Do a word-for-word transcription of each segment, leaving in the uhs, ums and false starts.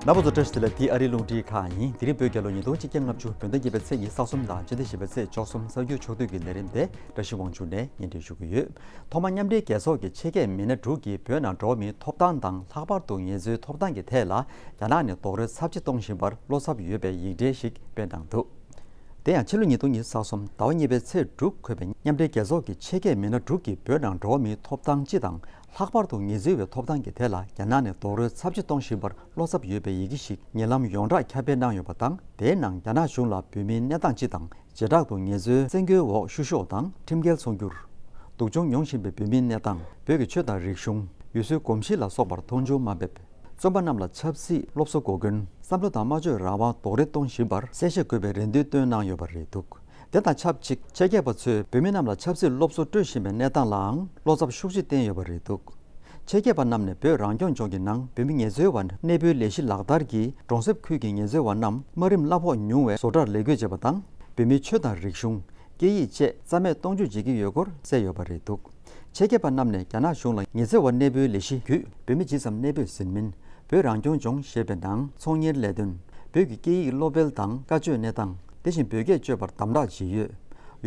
རྣམ་པ་ཚོ་བཀྲ་ཤིས་བདེ་ལེགས། འདི་ཨ་རིའི་རླུང་འཕྲིན་ཁང་ཡིན། དེ་རིང་བོད་རྒྱལ་ལོ་ཉིས་སྟོང་ཆིག་བརྒྱ་ལྔ་བཅུ། བོད་ཟླ་གཉིས་པའི་ཚེས་ཉི་ཤུ་རྩ་གསུམ་དང་སྤྱི་ཟླ་བཞི་པའི་ཚེས་ཉི་ཤུ་རྩ་གསུམ། གསར་འགྱུར་ཕྱོགས་བསྡུས་ཀྱི་ལས་རིམ་དེ་བཀྲ་ཤིས་དབང་ཕྱུག་ནས་སྙན་སྒྲོན་ཞུ་གི་ཡོད། ཐོག་མར་མཉམ་འབྲེལ་རྒྱལ་ཚོགས་ཀྱི་ཆེད་མཁས་མི་སྣ་དྲུག་གིས་བོད་ནང་འགྲོ་བ་མིའི་ཐོབ་ཐང་དང་། ལྷག་པར་དུ་ངལ་རྩོལ་ཐོབ་ཐང་གི་ཐད་ལ་རྒྱ་ནག་ནས་རྡོག་རོལ་ཚབས་ཆེ་གཏོང་བཞིན་པར་བློ་འཚབ་ཡོད་པའི་ཡིག་འབྲེལ་ཞིག་སྤེལ་གནང་འདུག། དེ་ཡང་ཕྱི་ལོ་ཉིས་སྟོང་ཉི་ཤུ་རྩ་གསུམ་ཟླ་བ་གཉིས་པའི་ཚེས་དྲུག་འཁོད་པའི་མཉམ་འབྲེལ་རྒྱལ་ཚོགས་ཀྱི་ཆེད་མཁས་མི་སྣ་དྲུག་གིས་བོད་ནང་འགྲོ་བ་མིའི་ཐོབ་ཐང་སྤྱི་དང་། ལྷག་པར་དུ་ངལ་རྩོལ་བའི་ཐོབ་ཐང་གི་ཐད་ལ་རྒྱ་ནག་ནས་རྡོག་རོལ་ཚབས་ཆེ་གཏོང་བཞིན་པར་བློ་འཚབ་ཡོད་པའི་ཡི་གེ་ཞིག་ཉེ་ལམ་ཡོངས་གྲགས་ཁྱབ་སྤེལ་གནང་ཡོད་པ་དང་། དེའི་ནང་རྒྱ་ནག་གཞུང་ལ་བོད་མིའི་གནས་སྟངས་སྤྱི་དང་། བྱེ་བྲག་ཏུ་ངལ་རྩོལ་བཙན་རྒོལ་འོག་བཤུ་གཞོག་དང་ཁྲིམས་འགལ་ཚོང་སྒྱུར། སྡུག་སྦྱོང་མྱོང་བཞིན་པའི་བོད་མིའི་གནས་སྟངས། བོད་ཀྱི་ཆོས་དང་རིག་གཞུང་། ཡུལ་སྲོལ་གོམས་གཤིས་ལ་སོགས་པར་མཐོང་ཆུང་མ་འབེབས། བཙོན་པ་རྣམས་ལ་ཆབ་སྲིད་སློབ་གསོ་དགོས་མཁན། བསམ་བློ་དང་སྨྲ་བརྗོད་རང་དབང་རྡོག་རོལ་གཏོང་བཞིན་པར་གསལ་བཤད་དགོས་པའི་རེ་འདུན་བཏོན་གནང་ཡོད་པ་རེད་འདུག། དེ་དང་ཆབས་ཅིག་ཆེད་མཁས་པ་ཚོས་བོད་མི་རྣམས་ལ་ཆབ་སྲིད་སློབ་གསོ་སྤྲོད་བཞིན་པའི་གནས་སྟངས་ལའང་བློ་འཚབ་ཤུགས་ཆེ་བསྟན་ཡོད་པ་རེད་འདུག། ཆེད་མཁས་པ་རྣམས་ནས་བོད་རང་སྐྱོང་ལྗོངས་ཀྱི་ནང་བོད་མི་ངལ་རྩོལ་བ་གནས་སྤོའི་ལས་གཞི་ལག་བསྟར་གྱིས་གྲོང་གསེབ་ཁུལ་གྱི་ངལ་རྩོལ་བ་རྣམས་དམའ་རིམ་གླ་ཕོགས་ཉུང་བའི་བཟོ་གྲྭར་ལས་བགོས་བྱས་པ་དང་། བོད་མིའི་ཆོས་དང་རིག་གཞུང་། སྐད་ཡིག་བཅས་རྩ་མེད་གཏོང་སྤྱོད་བྱེད་ཀྱི་ཡོད་སྐོར་གསལ་ཡོད་པ་རེད་འདུག། ཆེད་མཁས་པ་རྣམས་ནས་རྒྱ་ནག་གཞུང་ལ་ངལ་རྩོལ་བ་གནས་སྤོའི་ལས་གཞི་བརྒྱུད་བོད་མི་ཇི་ཙམ་གནས་སྤོས་ཟིན་མིན། བོད་རང་སྐྱོང་ལྗོངས་ཞེས་པའི་ནང་ཚོང་གཉེར་ལས་དོན། བོད་ཀྱི་སྐད་ཡིག་སློབ་སྤེལ་དང་བཀའ་ཆོས་གནས་སྟངས། དེ་བཞིན་བོད་སྐད་སྤྱོད་པར་དམ་དྲག་ཇི་ཡོད།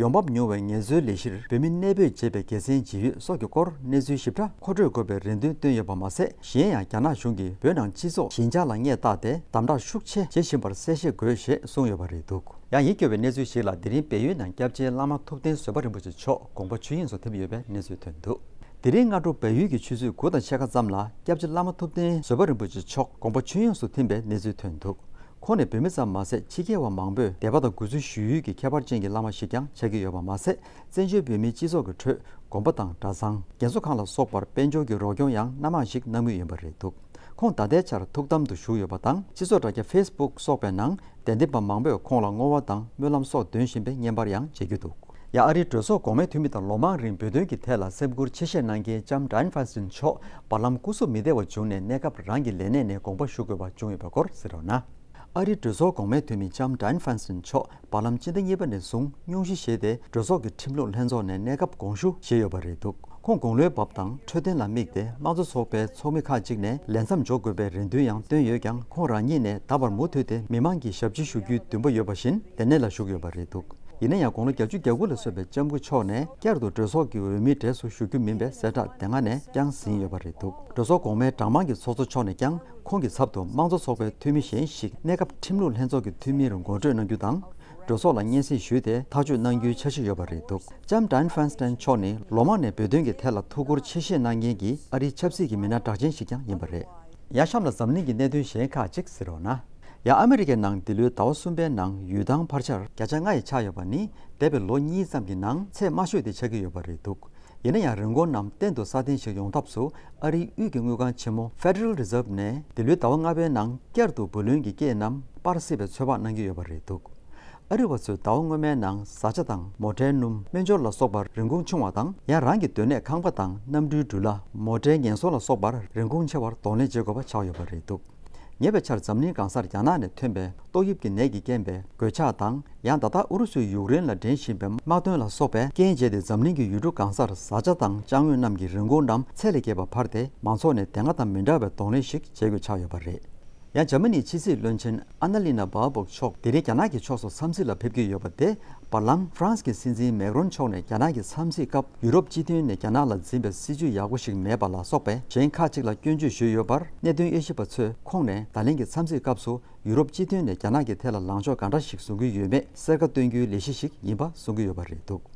ཡོང་འབབ་ཉུང་བའི་ངལ་རྩོལ་ལས་གཞིར་བོད་མི་གནས་སྤོས་བྱེད་པའི་དགེ་མཚན་ཇི་ཡོད་སོགས་ཀྱི་སྐོར་གནས་ཚུལ་ཞིབ་ཕྲ་མཁོ་སྤྲོད་དགོས་པའི་རེ་འདུན་བཏོན་ཡོད་པ་མ་ཟད། གཞན་ཡང་རྒྱ་ནག་གཞུང་གིས་བོད་ནང་སྤྱི་ཚོགས་ཞི་འཇགས་ལ་བརྙས་བཏགས་ཏེ་དམ་དྲག་ཤུགས་ཆེ་བྱེད་བཞིན་པར་གསལ་བཤད་དགོས་ཞེས་གསུངས་ཡོད་པ་རེད་འདུག། ཡང་ཡིད་སྐྱོ་བའི་གནས་ཚུལ་ཞིག་ལ། དེ་རིང་བལ་ཡུལ་ནང་སྐྱབས་རྗེ་བླ་མ་ཐུབ་བསྟན་བཟོད་པ་རིན་པོ་ཆེ་མཆོག་དགོངས་པ་ཆོས་དབྱིངས་སུ་ཐིམ་ཡོད་པའི་གནས་ཚུལ་ཐོན་འདུག། དེ་རིང་སྔ་དྲོ་བལ་ཡུལ་གྱི་ཆུ་ཚོད་དགུ་དང་ཕྱེད་ཀ་ཙམ་ལ་སྐྱབས་རྗེ་བླ་མ་ཐུབ་བསྟན་བཟོད་པ་རིན་པོ་ཆེ་མཆོག་དགོངས་པ་ཆོས་དབྱིངས་སུ་ཐིམ་པའི་གནས་ཚུལ་ཐོན་འདུག། ཁོང་ནི་བོད་མི་ཙམ་མ་ཟད། ཕྱི་རྒྱལ་བ་མང་པོས་དད་པ་དང་གུས་བརྩི་ཞུ་ཡུལ་གྱི་ཁྱད་པར་ཅན་གྱི་བླ་མ་ཞིག་ཀྱང་ཆགས་ཀྱི་ཡོད་པ་མ་ཟད། བཙན་བྱོལ་བོད་མིའི་སྤྱི་ཚོགས་ཀྱི་ཁྲོད་དགོན་པ་དང་གྲྭ་ཚང་། རྒན་གསོ་ཁང་ལ་སོགས་པར་དཔལ་འབྱོར་གྱི་རོགས་སྐྱོར་ཡང་སྣ་མང་ཞིག་གནང་མུས་ཡིན་པ་རེད་འདུག། ཁོང་ད་ལྟའི་ཆར་ཐུགས་དམ་དུ་བཞུགས་ཡོད་པ་དང་། སྤྱི་ཚོགས་དྲ་རྒྱ་ཕེ་སི་བུག་སོགས་པའི་ནང་དད་ལྡན་པ་མང་པོས་ཁོང་ལ་བསྔོ་བ་དང་སྨོན་ལམ་སོགས་འདོན་བཞིན་པའི་བརྙན་པར་ཡང་མཇལ་རྒྱུ་འདུག། ཡང་ཨ་རིའི་གྲོས་ཚོགས་གོང་མའི་འཐུས་མི་དང་ལོ་མང་རིང་བོད་དོན་གྱི་ཐད་ལ་སེམས་ཁུར་ཆེ་བཞེས་གནང་མཁན་ལྕམ་ཌའེན་ཧྥན་སྟིན་མཆོག་བར་ལམ་སྐུ་གཟུགས་མི་བདེ་བ་བྱུང་ནས་གནས་སྐབས་རང་གི་ལས་གནས་ནས་དགོངས་པ་ཞུ་དགོས་པ་བྱུང་ཡོད་པའི་སྐོར་གསན་རོགས་གནང་། ཨ་རིའི་གྲོས་ཚོགས་གོང་མའི་འཐུས་མི་ལྕམ་ཌའེན་ཧྥན་སྟིན་མཆོག་བར་ལམ་སྤྱི་ཟླ་གཉིས་པ་ནས་བཟུང་སྙུང་གཞི་བཞེས་ཏེ་གྲོས་ཚོགས་ཀྱི་ཁྲིམས་ལུགས་ལྷན་ཚོགས་ནས་གནས་སྐབས་དགོངས་ཞུ་བཞེས་ཡོད་པ་རེད་འདུག། ཁོང་དགུང་ལོའི་བབ་དང་འཕྲོད་བསྟེན་ལ་དམིགས་ཏེ་དམངས་གཙོ་ཚོགས་པའི་ཚོགས་མི་ཁག་ཅིག་ནས་ལས་མཚམས་འཇོག་དགོས་པའི་རེ་འདུན་ཡང་བཏོན་ཡོད་ཀྱང་། ཁོང་རང་ཉིད་ནས་ད་བར་མུ་མཐུད་དེ་མི་མང་གི་ཞབས་ཕྱི་ཞུ་རྒྱུའི་འདུན་པ་ཡོད་པ་བཞིན་ལས་གནས་ལ་ཞུགས་ཡོད་པ་རེད་འདུག། ཡིན་ན་ཡང་དགུང་ལོ་བརྒྱད་ཅུ་གྱ་དགུ་ལ་སོན་པའི་ལྕམ་སྐུ་མཆོག་ནས་བསྐྱར་དུ་གྲོས་ཚོགས་ཀྱི་འོས་མིའི་གྲས་སུ་ཞུགས་རྒྱུ་མིན་པའི་གསལ་བསྒྲགས་དེ་སྔ་ནས་བསྐྱངས་ཟིན་ཡོད་པ་རེད་འདུག། གྲོས་ཚོགས་གོང་མའི་གྲངས་མང་གི་ཚོགས་གཙོ་མཆོག་ནས་ཀྱང་ཁོང་གི་ཚབ་ཏུ་དམངས་གཙོ་ཚོགས་པའི་འཐུས་མི་གཞན་ཞིག་གནས་སྐབས་ཁྲིམས་ལུགས་ལྷན་ཚོགས་ཀྱི་འཐུས་མིར་ངོ་སྤྲོད་གནང་རྒྱུ་དང་། གྲོས་ཚོགས་ལ་སྙན་སེང་ཞུས་ཏེ་ཐག་གཅོད་གནང་རྒྱུའི་འཆར་གཞི་ཡོད་པ་རེད་འདུག། ལྕམ་ཌའེན་ཧྥན་སྟན་མཆོག་ནི་ལོ་མང་ནས་བོད་དོན་གྱི་ཐད་ལ་ཐུགས་ཁུར་ཆེ་བཞེས་གནང་མཁན་གྱི་ཨ་རིའི་ཆབ་སྲིད་ཀྱི་མི་སྣ་གྲགས་ཅན་ཞིག་ཀྱང་ཡིན་པ་རེད། ཡང་གཤམ་ལ་འཛམ་གླིང་གི་གནད་དོན་གཞན་ཁག་ཅིག་གཟིགས་རོགས་གནང་། ཡང་ཨ་མི་རི་ཀའི་ནང་འདི་ལོའི་ཟླ་བ་གསུམ་པའི་ནང་ཡུལ་ཐང་འཕར་ཆར་བརྒྱ་ཆ་ལྔ་ཡིས་ཆགས་ཡོད་པ་ནི་འདས་པའི་ལོ་གཉིས་ཙམ་གྱི་ནང་ཚད་དམའ་ཤོས་དེ་ཆགས་ཀྱི་ཡོད་པ་རེད་འདུག། ཡིན་ན་ཡང་རིན་གོང་རྣམས་གཏན་དུ་སྲ་བརྟན་ཞིག་ཡོང་ཐབས་སུ་ཨ་རིའི་དབུས་ཀྱི་དངུལ་ཁང་ཆེན་མོ་Federal Reserve ནས་འདི་ལོའི་ཟླ་བ་ལྔ་པའི་ནང་བསྐྱར་དུ་བུ་ལོན་གྱི་སྐྱེད་རྣམས་སྤར་སྲིད་པའི་ཚོད་དཔག་གནང་གི་ཡོད་པ་རེད་འདུག། ཨ་རི་བ་ཚོས་ཟླ་བ་སྔོན་མའི་ནང་བཟའ་བཅའ་དང་མོ་ཊའི་སྣུམ། སྨན་སྦྱོར་ལ་སོགས་པར་རིན་གོང་ཆུང་བ་དང་། ཡང་རང་གི་སྡོད་གནས་ཁང་པ་དང་གནམ་གྲུའི་འགྲུལ་གླ། མོ་ཊའི་ངལ་གསོ་ལ་སོགས་པར་རིན་གོང་ཆེ་བར་གདོང་ལེན་བྱེད་དགོས་པ་ཆགས་ཡོད་པ་རེད་འདུག། ཉེ་བའི་ཆར་འཛམ་གླིང་གང་སར་རྒྱ་ནག་ནས་ཐོན་པའི་ཏོག་དབྱིབས་ཀྱི་ནད་ཀྱི་རྐྱེན་པས་གོད་ཆག་དང་། ཡང་ད་ལྟ་ཨུ་རུ་སུས་ཡུཀ་རེན་ལ་འདྲེན་བཞིན་པའི་དམག་དོན་ལ་སོགས་པའི་རྐྱེན་བྱས་ཏེ་འཛམ་གླིང་གི་ཡུལ་གྲུ་གང་སར་བཟའ་བཅའ་དང་ཅ་དངོས་རྣམས་ཀྱི་རིན་གོང་རྣམས་ཚད་ལས་བརྒལ་བ་འཕར་ཏེ་མང་ཚོགས་ནས་དེ་སྔ་དང་མི་འདྲ་བའི་གདོང་ལེན་ཞིག་བྱེད་དགོས་ཆགས་ཡོད་པ་རེད། ཡང་འཇར་མ་ནིའི་ཕྱི་སྲིད་བློན་ཆེན་ཨ་ན་ལི་ན་བྷར་བྷོག་མཆོག་དེ་རིང་རྒྱ་ནག་གི་ཕྱོགས་སུ་འཚམས་གཟིགས་ལ་ཕེབས་ཀྱི་ཡོད་པ་དེ་བར་ལམ་ཧྥ་རན་སི་གི་སྲིད་འཛིན་མེག་རོན་མཆོག་ནས་རྒྱ་ནག་གི་འཚམས་གཟིགས་སྐབས་ཡུ་རོབ་སྤྱི་མཐུན་ནས་རྒྱ་ནག་ལ་འཛིན་པའི་སྲིད་ཇུས་ཡག་པོ་ཞིག་མེད་པ་ལ་སོགས་པའི་གཞན་ཁག་ཅིག་ལ་སྐྱོན་བརྗོད་ཞུས་ཡོད་པར་གནད་དོན་དབྱེ་ཞིབ་པ་ཚོས་ཁོང་ནས་ད་ལན་གྱི་འཚམས་གཟིགས་སྐབས་སུ་ཡུ་རོབ་སྤྱི་མཐུན་ནས་རྒྱ་ནག་གི་ཐད་ལ་ལངས་ཕྱོགས་ག་འདྲ་ཞིག་བཟུང་གི་ཡོད་མེད་གསལ་ཁ་སྟོན་རྒྱུའི་ལས་གཞི་ཞིག་ཡིན་པ་གསུང་གི་ཡོད་པ་རེད་འདུག།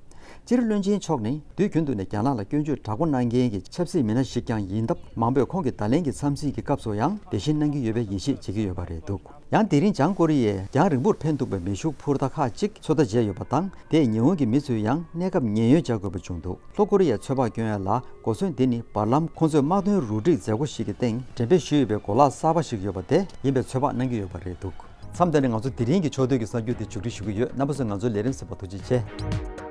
སྤྱིར་བློན་ཆེན་མཆོག་ནི་དུས་རྒྱུན་དུ་ནས་རྒྱ་ནག་ལ་སྐྱོན་བརྗོད་དྲག་པོ་གནང་མཁན་གྱི་ཆབ་སྲིད་མི་སྣ་ཞིག་ཀྱང་ཡིན་སྟབས། མང་པོས་ཁོང་གི་ད་ལན་གྱི་འཚམས་གཟིགས་ཀྱི་སྐབས་སུ་ཡང་དེ་བཞིན་གནང་གི་ཡོད་པའི་ཡིད་ཆེས་བྱེད་ཀྱི་ཡོད་པ་རེད་འདུག། ཡང་དེ་རིང་བྱང་ཀོ་རི་ཡས་རྒྱང་རིང་པོར་འཕེན་ཐུབ་པའི་མེ་ཤུགས་འཕུར་མདའ་ཁག་ཅིག་ཚོད་ལྟ་བྱས་ཡོད་པ་དང་། དེས་ཉི་འོང་གི་མི་ཚོས་ཡང་གནས་སྐབས་ཉེན་གཡོལ་བྱ་དགོས་པ་བྱུང་འདུག། ལྷོ་ཀོ་རི་ཡས་ཚོད་དཔག་སྐྱོན་ཡ་ལ། གོ་མཚོན་འདི་ནི་བར་ལམ་ཁོང་ཚོས་དམག་དོན་རུ་སྒྲིག་མཛད་སྒོ་ཞིག་གི་སྟེང་འགྲེམས་སྤེལ་ཞུས་ཡོད་པའི་གོ་ལག་གསར་པ་ཞིག་ཡོད་པ་དེ་ཡིན་པའི་ཚོད་དཔག་གནང་གི་ཡོད་པ་རེད་འདུག། མཚམས་འདི་ནས་ང་ཚོ་དེ་རིང་གི་ཕྱོགས་བསྡུས་ཀྱི་གསར་འགྱུར་དེ་མཇུག་སྒྲིལ་ཞུ་གི་ཡོད། རྣམ་པ་ཚོས་ང་ཚོའི་ལས་རིམ་གསན་པར་ཐུགས་རྗེ་ཆེ།